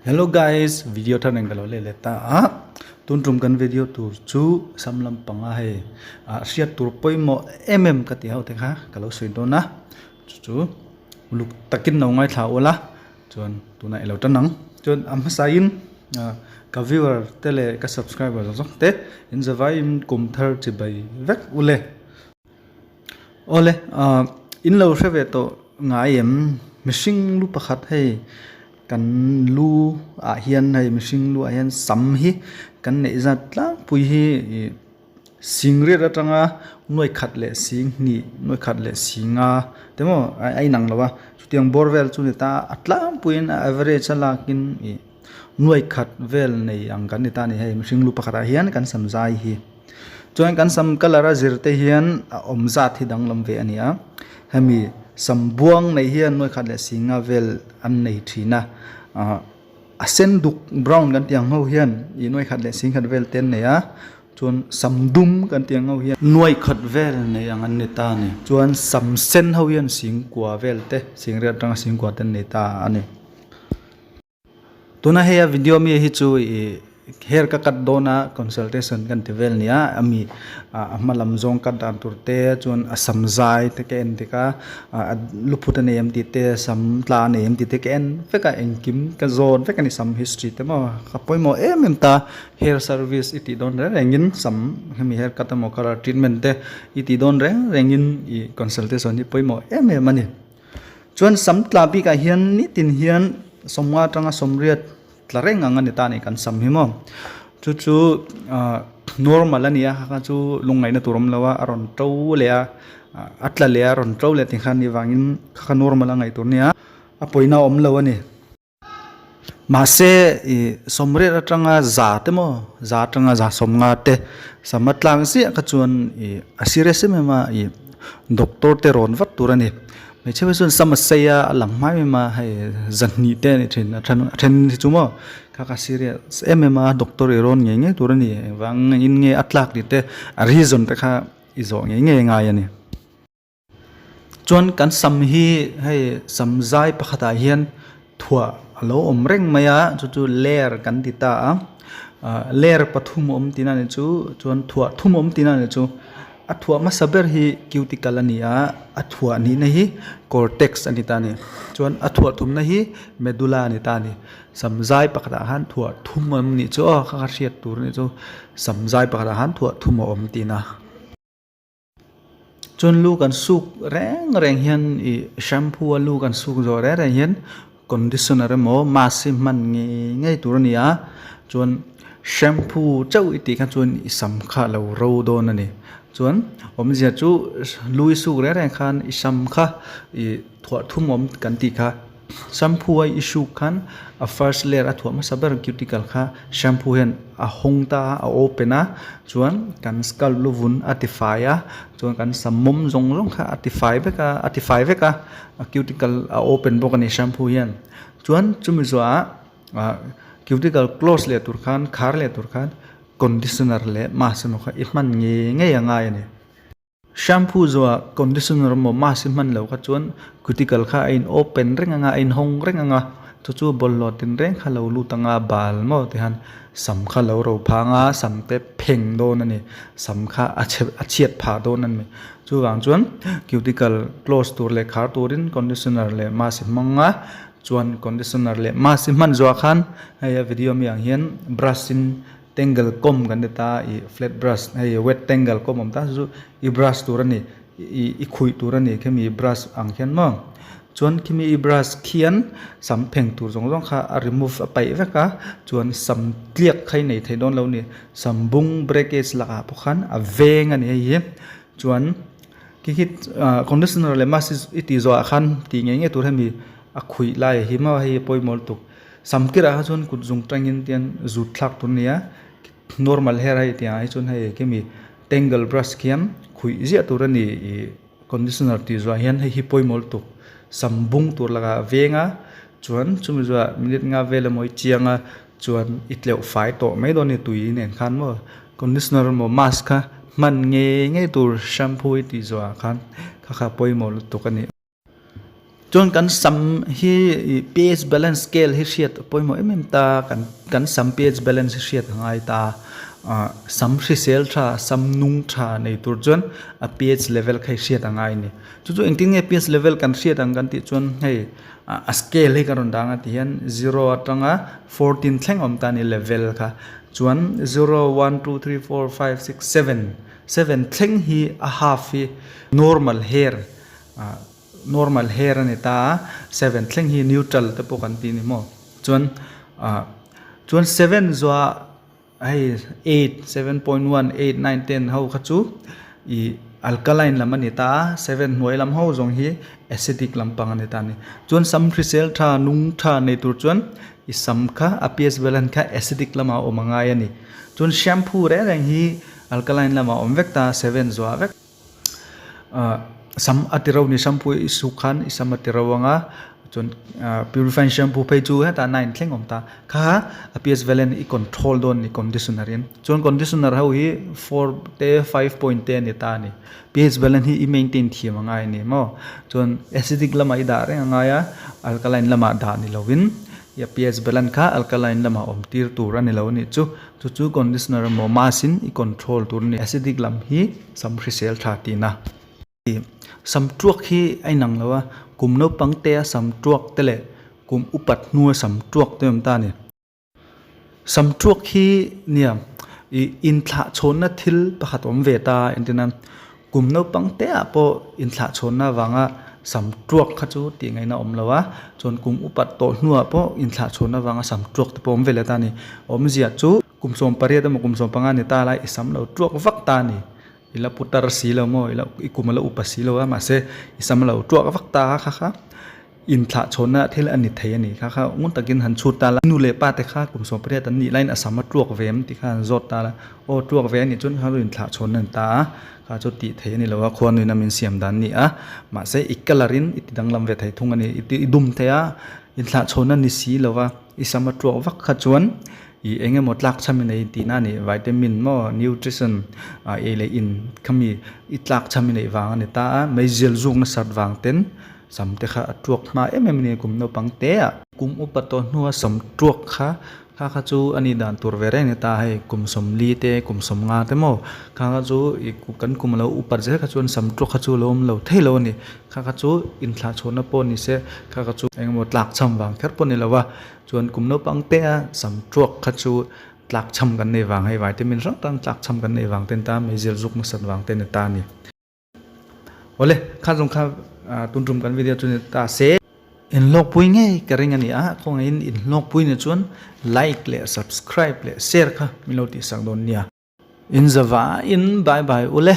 Hello guys, video thar nen ka lo leh leh ta a, tun tum kan video tur chu sam lampanga hei ah hriat tur pawimawh em em ka tih ho te kha ka lo sawi dawn a, chu chu uluk takin lo ngaithla ula chuan tunah i lo tan ang. Chuan a hmasain ah ka viewer te leh ka subscriber zawng zawng te in zavaiin kum thar chibai vek ule. Awle ah in lo hre ve tawh ngai em mihring lu pakhat hei kan lu ah hian hei mihring lu ah hian sam hi kan neih zat tlangpui hi ih sing riat atanga nuai khat leh sing hnih nuai khat leh sing a te maw a inang lo a chutiang bawr vel chu ni ta a tlangpuiin a average a lakin ih nuai khat vel nei ang kan ni ta a ni hei mihring lu pakhat ah hian kan sam zai hi. Chuan kan sam colour a zir te hian a awm zat hi danglam ve a ni a, hemi sam buang nei hian nuai khat leh singa vel an nei thin a, ah a sen duk brown kan tih ang ho hian ih nuai khat leh sing khat vel te an nei a, chuan sam dum kan tih ang ho hian nuai khat vel nei ang an ni ta a ni, chuan sam sen ho hian sing kua vel te sing riat atanga sing kua te an nei ta a ni. Tuna hei a video mi hi chu ih hair ka cut dawn a consultation kan ti vel nia ami ah a hma lam zawng cut dan tur te chuan a sam zai te ka en dik a ah luphut a nei em tih te sam tla a nei em tih te ka en vek a engkim ka zawn vek a ni sam history te maw ka pawimawh em em ta hair service i tih dawn reng reng in sam hemi hair cut emaw colour treatment te i tih dawn reng reng in ih consultation hi pawimawh em em a ni. Chuan sam tla bikah hian nitin hian sawmnga atanga sawmriat tla reng ang a ni ta a ni kan sam hi maw. Chu chu ah normal a ni a kha chu lungngaihna tur awm lo a a rawn to leh a a tla leh a a rawn to leh tih kha a nih vangin kha kha normal a ngaih tur a ni a a pawina a awm lo a ni. Mahse ih sawmriat atanga za te maw za atanga za sawmnga te sam a tlang ziah kha chuan ih a serious em em a ih doctor te rawn vat tur a ni. Hmeichhe phei chuan sam a sei a a lang hmai em em a hei zahnih te a ni thin a then a then hi chu maw kha kha serious em em a doctor i rawn ngei ngei tur a ni engvang in nge a tlak tih te a reason te kha i zawh ngei ngei a ngai a ni. Chuan kan sam hi hei sam zai pakhatah hian thuah a lo awm reng mai a chu chu ler kan ti ta a ah ler pathum a awm tihna ni chu chuan thuah thum a awm tihna ni chu a thuah hmasa ber hi cuticle a ni a a thuah nihna hi cortex a ni ta a ni chuan a thuah thumna hi medulla a ni ta a ni sam zai pakhatah khan thuah thum a awm nih chu aw kha kha hriat tur a nih chu sam zai pakhatah khan thuah thum a awm tihna. Chuan lu kan suk reng reng hian ih shampoo a lu kan suk zawh reng reng hian conditioner emaw mask hi hman ngei ngei tur a ni a chuan shampoo chauh i tih kha chuan i sam kha a lo ro dawn a ni chuan awmzia chu lu i suk reng reng khan i sam kha ih thuah thum awm kan tih kha. Shampoo a i hruk khan a first layer a thuah hmasa ber cuticle kha shampoo hian a hawng ta a a open a chuan kan scalp lu vun a ti fai a chuan kan sam mawm zawng zawng kha a ti fai vek a a ti fai vek a a cuticle a open bawk a ni shampoo hian chuan chumi zawhah ah cuticle close leh tur khan khar leh tur khan conditioner leh mask emaw kha i hman ngei ngei a ngai a ni. Shampoo zuah conditioner emaw mask hi hman loh kha chuan cuticle kha a in open reng anga a in hawng reng anga chu chu bawlhhlawh tinreng kha lo lut anga bal maw ti khan sam kha lo ro phang a sam te pheng dawn a ni sam kha a chhe a chhiat phah dawn a ni chuvang chuan cuticle close tur leh khar turin conditioner leh mask hi hmang a chuan conditioner leh mask hi hman zuah khan hei a video ami ang hian brush in Tangle comb kan ti ta ih flat brush hei wet tangle comb awm ta chu i brush tur a ni ih i khuih tur a ni khemi brush ang khian maw chuan khimi i brush khian sam pheng tur zawng zawng kha a remove a paih vek a chuan sam tliak kha i nei thei dawn lo a ni sam bung breakage lakah pawh khan a veng a ni hei hi chuan khi khi ah conditioner leh mask i tih zawhah khan tih ngei ngei tur hemi a khuih lai hi maw hei a pawimawh lutuk. Sam kirah kha chuan kut zung tangin tian zut thlak tur a ni a normal hair hei tiangah hi chuan hei khemi tangle brush khian khuih ziah tur a ni ih conditioner tih zuah hian hei hi pawimawh lutuk sam bung tur lakah veng a chuan chumi zuah minute nga vel emaw i chiang a chuan i tleuh fai tawh mai dawn a ni tui nen khan maw conditioner emaw mask kha hman ngei ngei tur shampoo i tih zuah khan kha kha pawimawh lutuk a ni. Chuan kan sam hi pH balance scale hi hriat a pawimawh em em ta, kan kan sam pH balance hi hriat a ngai ta. Sam hrisel tha, sam nung tha nei tur chuan a pH level kha hi hriat a ngai a ni. Chu chu engtin nge pH level kan hriat ang kan tih chuan hei a scale hi ka rawn dang a ti hian zero atanga 14 thleng awm ta a ni level kha. Chuan zero, one, two, three, four, five, six, seven, seven thleng hi a half hi normal hair Normal hair a ni ta a, 7 thleng hi neutral te pawh kan ti ni maw? Chuan ah chuan 7 zuah hei 8, 7.1, 8, 9, 10 ho kha chu ih alkaline lam a ni ta a, 7 hnuai lam ho zawng hi acidic lampang a ni ta a ni. Chuan sam hrisel tha, nung tha nei tur chuan i sam kha a pH balance kha acidic lamah a awm a ngai a ni. Chuan shampoo reng reng hi alkaline lamah a awm vek ta a, 7 zuah vek. Sam a ti ro ni shampoo i suk khan i sam a ti ro ang a chuan purifying shampoo phei chu hetah nine thleng awm ta kha a pH value i control dawn ni conditioner in chuan conditioner ho hi four te five point te a ni ta a ni pH value hi i maintain thiam a ngai a ni maw chuan acidic lamah i dah reng a ngai a alkaline lamah dah ni lovin pH balance kha alkaline lamah awm tir tur a ni lo a nih chu. Chu chu conditioner emaw mask in i control tur a ni. Acidic lam hi sam hrisel tha tihna. Sam tuak hi a inang lo a, kum naupang te a sam tuak te leh kum upat hnua sam tuak te awm ta a ni. Sam tuak hi nia ih inthlahchhawnna thil pakhat awm ve ta a entir nan Kum naupang te ah pawh inthlahchhawnna avanga sam tuak kha chu tih ngaihna a awm lo a, chuan kum upat tawh hnuah pawh inthlahchhawnna avanga sam tuak te pawh awm ve leh ta a ni. Awmzia chu kum 18 emaw kum 15 ni ta lai i sam lo tuak vak ta a ni. I la putar si lo maw, i la i kum a la upa si lo a, mahse i sam lo tuak vak ta a kha kha. Inthlahchhawnna thil a ni thei a ni. Kha kha ngun takin han chhut ta la, nu leh pa te kha kum 18 an nih laiin a sam a tuak ve em tih kha han zawt ta la, aw tuak ve a nih chuan kha chu inthlahchhawnna a ni ta a, kha chu tih theih a ni lo a, khuanuin a min siam dan a ni a, mahse i colour in i ti danglam ve thei thung a ni, i ti i dum thei a, inthlahchhawnna ni si lo va, i sam a tuak vak kha chuan i eng emaw tlak cham i nei tihna a ni, vitamin maw nutrition ei leh in khami i tlak cham i neih vang a ni ta a, meizial zuk nasat vang ten. Sam te kha a tuak hma em em a ni kum naupang te ah. Kum upa tawh hnua sam tuak kha kha kha chu a nih dan tur ve reng a ni ta hei kum 40 te kum 50 te maw kha kha chu ih kan kum a lo upa zel kha chuan sam tuak kha chu a lo awm lo thei lo a ni kha kha chu inthlah chhuahna pawh ni se kha kha chu engemaw tlak cham vang kher pawh a ni lo a chuan kum naupang te a sam tuak kha chu tlak cham kan nei vang hei vitamin hrang hrang tlak cham kan nei vang te a ni ta meizial zuk nasat vang te a ni ta a ni. Awle, kha zawng kha tun tum kan video chu ni ta se. Inhlawkpui ngei ka ring a ni a, khawngaihin inhlawkpui ni chuan like leh subscribe leh share kha min lo tihsak dawn nia. In zavaiin bye bye ule.